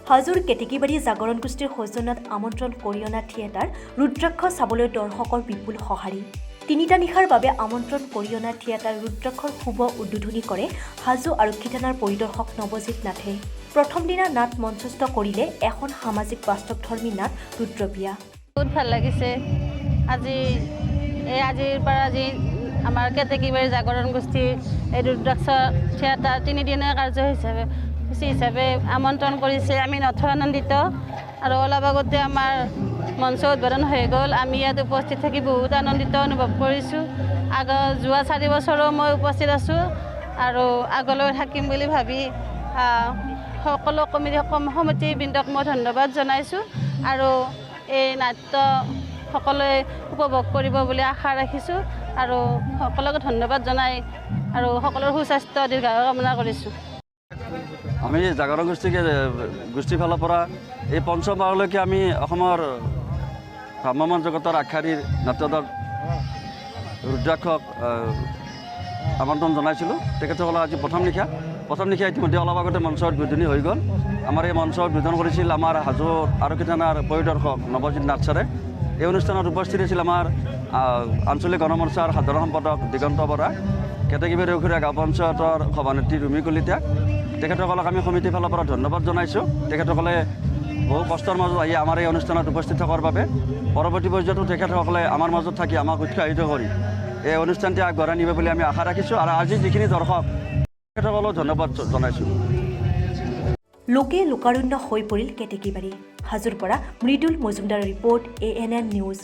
হাজোৰ কেতেকীবাৰী জাগৰণ গোষ্ঠীৰ সৌজন্যত আমন্ত্ৰণ কৰি অনা থিয়েটাৰ ৰুদ্ৰাক্ষ চাবলৈ দৰ্শকৰ বিপুল সঁহাৰি। তিনিটা নিশাৰ বাবে আমন্ত্ৰণ কৰি অনা থিয়েটাৰ ৰুদ্ৰাক্ষৰ শুভ উদ্বোধনী কৰে হাজো আৰক্ষী থানাৰ পৰিদৰ্শক নৱজিৎ নাথে। প্ৰথম দিনা নাট মঞ্চস্থ কৰিলে এখন সামাজিক বাস্তৱধৰ্মী নাট ৰুদ্ৰবিয়া। বহুত ভাল লাগিছে। আজি এই আজিৰ পৰা আজি আমাৰ কেতেকীবাৰী জাগৰণ গোষ্ঠী এই ৰুদ্ৰাক্ষ থিয়েটাৰ তিনিদিনীয়া কাৰ্য হিচাপে আমন্ত্ৰণ কৰিছে। আমি নথৈ আনন্দিত আৰু অলপ আগতে আমাৰ মঞ্চ উদ্বোধন হৈ গ'ল। আমি ইয়াত উপস্থিত থাকি বহুত আনন্দিত অনুভৱ কৰিছোঁ। যোৱা 4 বছৰো মই উপস্থিত আছোঁ আৰু আগলৈ থাকিম বুলি ভাবি সকলো কমিটি সমিতিবৃন্দক মই ধন্যবাদ জনাইছোঁ আৰু এই নাট্য সকলোৱে উপভোগ কৰিব বুলি আশা ৰাখিছোঁ আৰু সকলোকে ধন্যবাদ জনাই আৰু সকলোৰে সুস্বাস্থ্য, দীৰ্ঘায়ু কামনা কৰিছোঁ। আমি জাগৰণ গোষ্ঠীৰ ফালৰ পৰা এই পঞ্চমবাৰলৈকে আমি অসমৰ ভ্ৰাম্যমাণ জগতৰ আগশাৰীৰ নাট্যদল ৰুদ্ৰাক্ষক আমন্ত্ৰণ জনাইছিলোঁ। তেখেতসকলৰ আজি প্ৰথম নিশা। প্ৰথম নিশা ইতিমধ্যে অলপ আগতে মঞ্চ উদ্বোধনী হৈ গ'ল। আমাৰ এই মঞ্চ উদ্বোধন কৰিছিল আমাৰ হাজো আৰক্ষী থানাৰ পৰিদৰ্শক নৱজিৎ নাথ ছাৰে। এই অনুষ্ঠানত উপস্থিত আছিল আমাৰ আঞ্চলিক গণমৰ্চাৰ সাধাৰণ সম্পাদক দিগন্ত বৰা, কেতেকীবাৰী ঔখৰীয়া গাঁও পঞ্চায়তৰ সভানেত্ৰী ৰুমি কলিতা। তেখেতসকলক আমি সমিতিৰ ফালৰ পৰা ধন্যবাদ জনাইছোঁ, তেখেতসকলে বহু কষ্টৰ মাজত আহি আমাৰ এই অনুষ্ঠানত উপস্থিত থকাৰ বাবে। পৰৱৰ্তী পৰ্যায়তো তেখেতসকলে আমাৰ মাজত থাকি আমাক উৎসাহিত কৰি এই অনুষ্ঠানটি আগবঢ়াই নিব বুলি আমি আশা ৰাখিছোঁ আৰু আজি যিখিনি দৰ্শক, তেখেতসকলক ধন্যবাদ জনাইছোঁ। লোকে লোকাৰণ্য হৈ পৰিল কেতেকীবাৰী। হাজোৰ পৰা মৃদুল মজুমদাৰৰ ৰিপৰ্ট, এএনএন নিউজ।